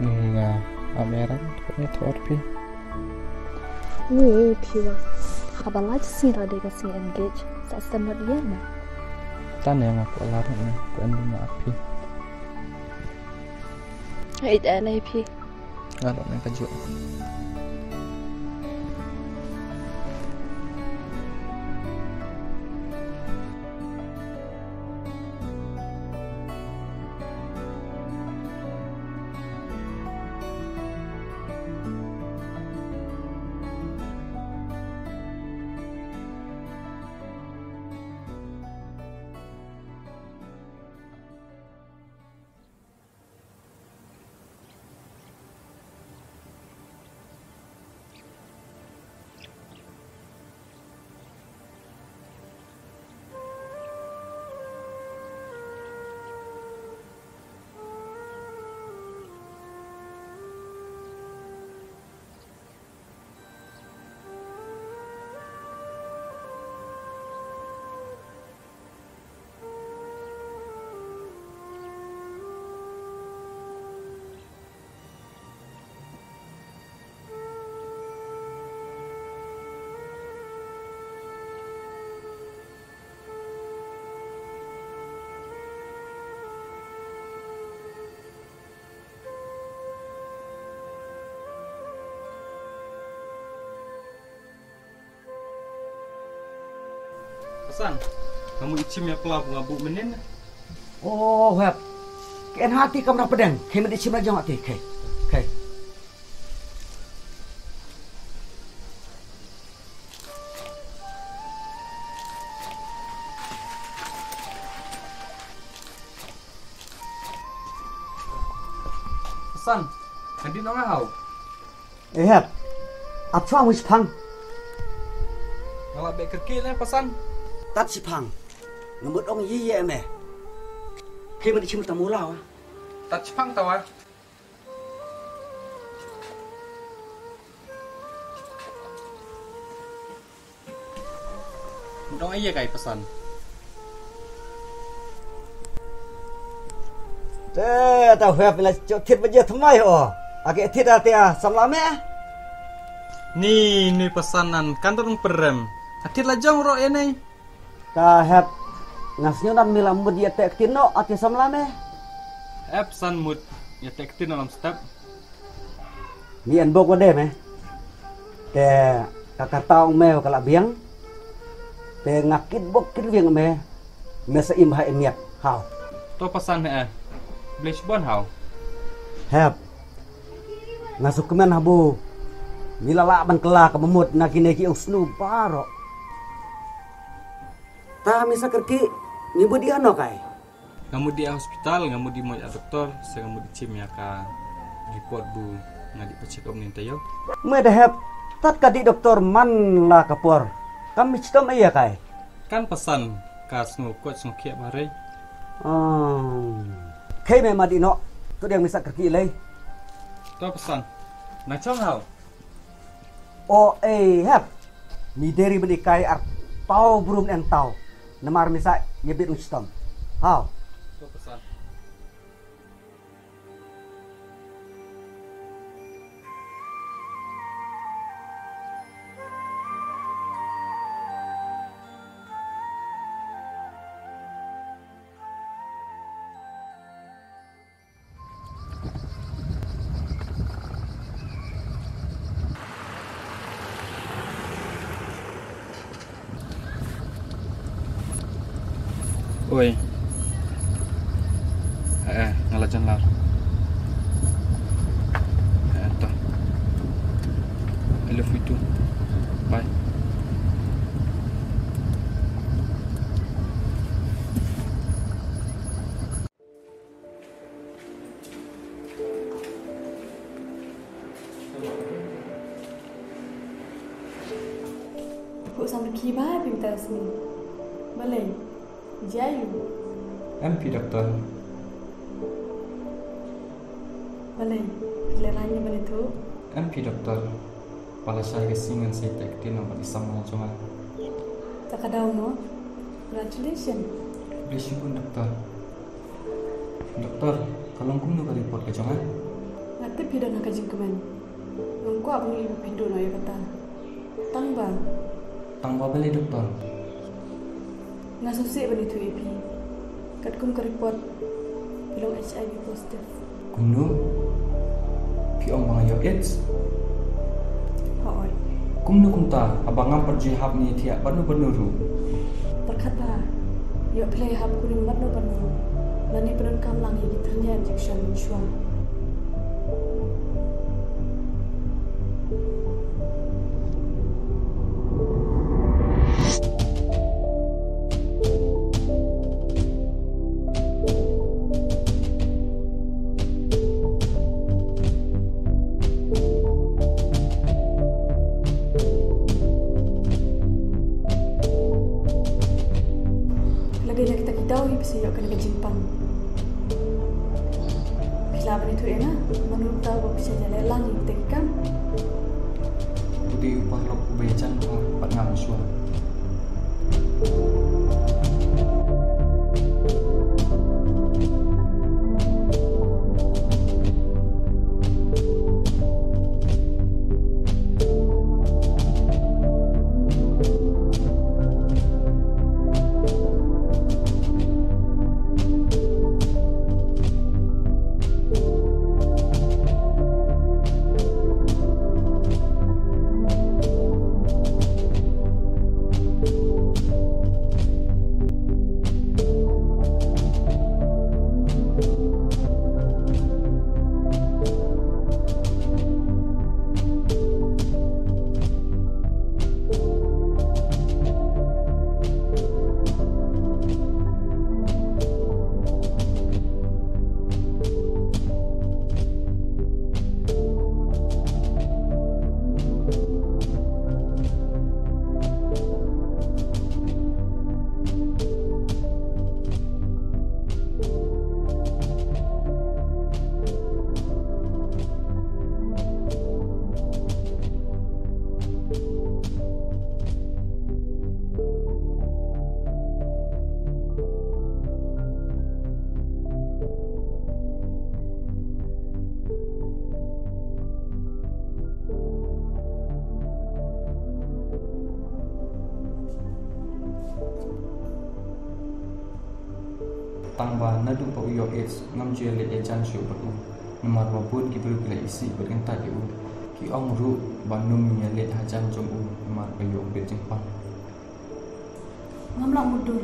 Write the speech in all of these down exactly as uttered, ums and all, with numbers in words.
Nga, a meran, ko ne thor phi. Ni phi wa. Haba la sngi ra de ka sngi engage. Sa stem na biar ma. Tane nga ko la ne ko endu ma phi. Ai da ne phi. Nga do ne ka ju. Pasan, kamu ichim ya pla bunga bu menin. Oh, hep. Ken hati kamra pedeng. Khe men ichim la jong hati. Khe. Khe. Pasan, hadin ong hau. Eh, hep. Ap chwa mu shipang. Ngala be kerki le pasan. Tat shipang. Ngemut ong yi ye me. Khe men ichim tamula wa. Tat shipang tawa. Dong ai ya kai pasan. Te ta hwep la chok thit baje thamai o. Ake thit ate a samla me. Ni ni pasan nan kan dong perem. Athit la jong ro ya nei. Ka hep nga sngew nan mi la mut ya tek tin no ate samla me. Hep san mut ya tek tin no lam step. Ni en bok wade me. Te ka karta ong me ka la biang. Te nga kit bok kit biang me. Me sa im ha em yat hau. To pasan he eh. Blech bon hau. Hep. Nga sukmen habu. Mi la la ban kela ka mamut na kine ki ong snu baro. Ta mi sa kerki mi budi ano kai. Nga mut di hospital, nga mut di moj a doktor, sa nga mut di chim ya ka report bu nga di pachek om ni tayo. Me da hep, tat ka di doktor man la ka por. Kam mi chitom ai ya kai. Kan pasan ka sngu kot sngu kiak bare. Oh. Kai me ma di no, tu dia mi sa kerki lei. To pasan. Na chong hau. O ei hep. Mi deri beli kai ar tau brum en tau. Namar mi sa ye bit ustom. Hau. To pasan. Oi. Eh, eh, nga la jan lar. Eh, ta. I love you too. Bye. Phu sam ki ba pim ta sni. Balei? Jai. Em phi doktor. Balei? Le rani balei tu? Em phi doktor. Pala shai ka sngi ngan sa ïa ktien bad i samla jong nga. Ta ka daw mo. Congratulations. Khublei shibun doktor. Doktor, ka long kumno ka report ka jong nga? Nga tip phi don ha ka jingkmen. Ngam kwah ban ïohi ba phin duh noh ïa kata. Tang ba. Tang ba balei, doktor? Nga sngewsih ban ïathuh ïa phi. Katkum ka report, phi long H I V positive. Kumno? Phi ong ba nga ïoh AIDS? Hooid. Kumno kumta, haba ngam pat ju hap ne thiah bad no bad no ruh? Pyrkhat bha, ïoh phi la ïahap kurim bad no bad no. Lane pyndonkam lang ïa ki thyrnia injection mynshuwa. Lada ïa kita ki daw ïa phi sa ïoh kane ka jingpang. Phi lah ban ïathuh ïa nga mano uta uba phi sa ïaleh lang ïa kita ki kam. U dei u paralok uba ïajan bha bad nga mynshuwa. Tang ba naduh ba u ïoh AIDS ngam ju ïaleh ïajan shuh bad u. Namar ba bun ki briew ki la isih bad kyntait ïa u. Ki ong ruh ba ym ïaleh hajan jong u namar ba ïoh beit jingpang. Ngam lah mutdur.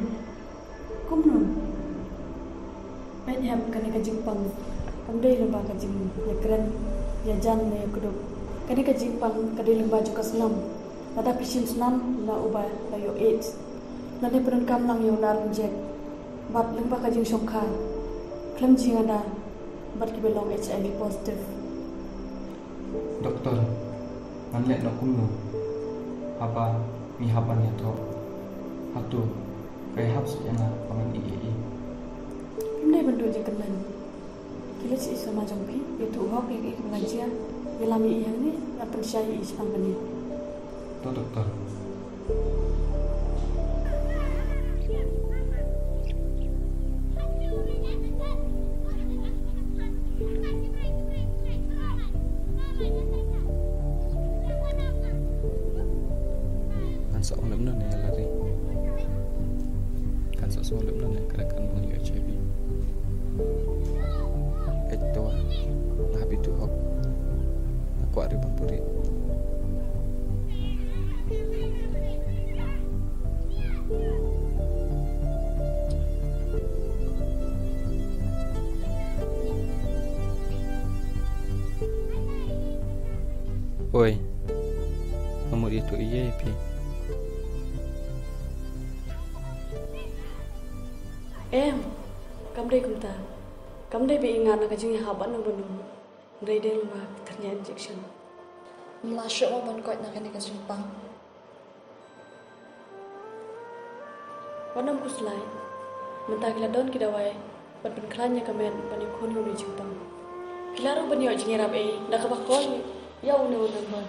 Kumno? Peit hep, kane ka jingpang kam dei lyngba ka jingïakren, ïajan ne ïakdup. Kane ka jingpang ka dei lyngba jong ka snam. Lada phi shim snam na uba la ïoh AIDS, lane pyndonkam lang ïa u nar injek, bad lyngba ka jingshongkha khlem jingada bad kiba long H I V positive. Doktor, ngan leh noh kumno haba ngi hap ban ïathoh? Hato ka ïahap shuh ïa nga ba ngan ïeh ïa i? Phim dei ban duh jingkyrmen. Ki leit sha i samla jong phi, ïathuh hok ïa kaei kaba nga jia, ïalam ïa i hangne, ngan pynshai ïa i shaphang kane. To, doktor. Kan sa ong lem non ïa la ri. Kan sa ong lem non ïa ka kan ong ïa H I V. Peit to, nga hap ïathuh hok. Nga kwah ri ban puri. Oi, nga mut ïathuh ïa phi. Em, kam dei kumta. Kam dei ba i ngat na ka jingïahap bad no bad no. Dei dei lyngba ka thyrnia injection. Ym lah shuh mo ban koit na kane ka jingpang. Wat nym khuslai. Mynta ki la don ki dawai ban pynkhlaiñ ïa ka met ban ïakhun ïa une u jingpang. Phi lah ruh ban ïoh jingïarap ei da kaba call ïa une u number.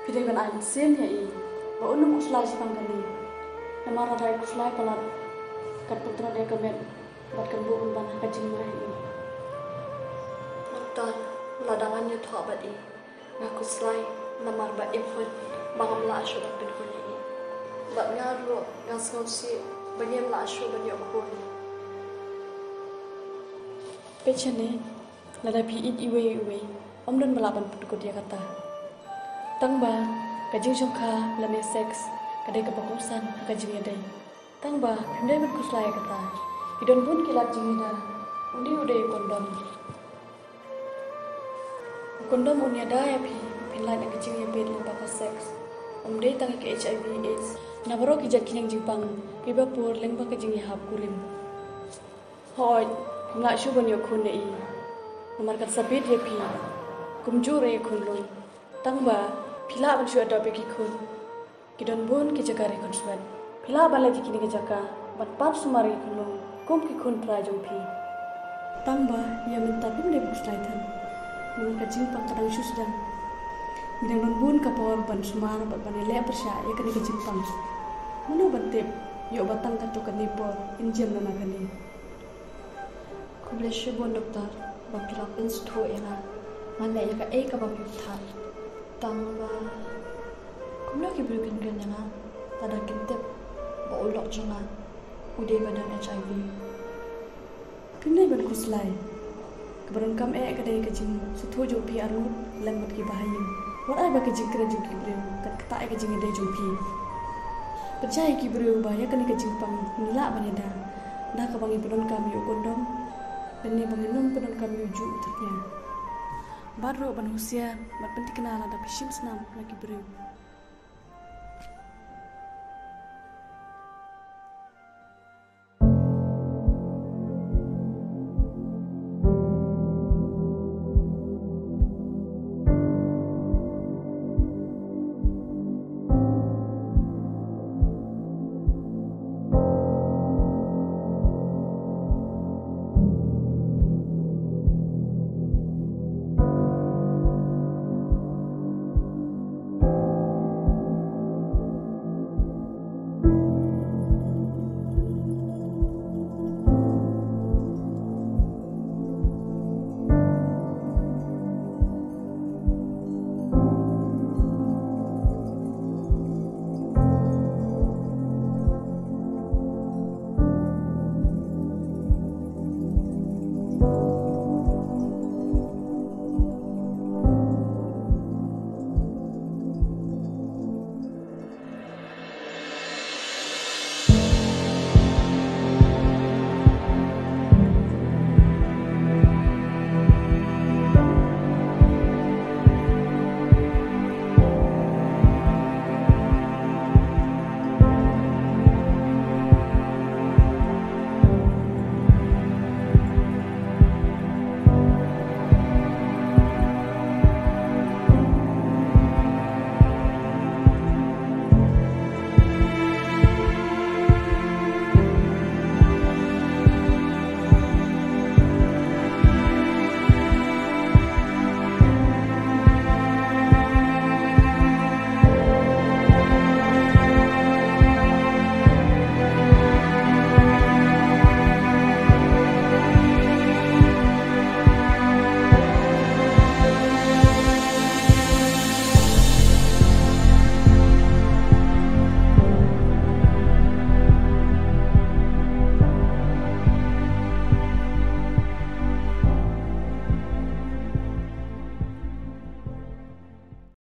Phi dei ban ai mynsiem ïa i ba un ym khuslai shaphang kane. Namar lada i khuslai palat, Kan pyntrad ïa ka met bad kan buh pynban ha ka jingma ïa i. Doktor, lada ngan ïathoh bad i, nga khuslai namar ba im hoi ba ngam lah shuh ban pynhun ïa i. Bad nga ruh nga sngewsih ba ngim lah shuh ban ïoh khun. Peit shane, lada phi ïeit iwei ïa iwei, ym don ba lah ban pynkut ïa kata. Tang ba ka jingshongkha lane sex ka dei kaba kongsan ha ka jingïadei. Tang ba phim dei ban khuslai ïa kata. Ki don bun ki lad jingïada. Une u dei u kondom. U kondom un ïada ïa phi ba phin lait na ka jingïapeit lyngba ka sex. Um dei tang ïa ka H I V AIDS. Na baroh ki jait ki neng jingpang kiba pur lyngba ka jingïahap kurim. Hooid, phim lah shuh ban ïoh khun ïa i. Namar kan sa bit ïa phi. Kumjuh ruh ïa i khunlung. Tang ba phi lah ban shu adopt ïa ki khun. Ki don bun ki jaka ri khunswet. Phi lah ban leit ïa kine ki jaka ban pan sumar ïa ki khunlung kum ki khun trai jong phi. Tang ba ïa mynta phim dei ban khuslai than. Namar ka jingpang ka dang shu sdang. Ngi dang don bun ka por ban sumar bad ban ïaleh pyrshah ïa kane ka jingpang. Mano ban tip, ïoh ba tang katto katne por in jem na kane. Khublei shibun doktor ba phi la pynsngewthuh ïa nga. Ngan leh ïa kaei kaba phi ong. Tang ba kumno ki briew kin kren ïa nga lada kin tip ba u lok jong nga u dei ba don H I V. Phim dei ban khuslai. Kaba donkam eh ka dei ka jingsngewthuh jong phi arngut lem bad ki bahaïing. Wat ai ba ka jingkren jong ki briew kan ktah ïa ka jingïadei jong phi. Pynshai ïa ki briew ba ïa kane ka jingpang ngi lah ban ïada da kaba ngi pyndonkam ïa u kondom lane ba ngin ym pyndonkam ïa u juh u tyrkhia. Bad ruh ban husiar bad pynthikna lada phi shim snam na ki briew.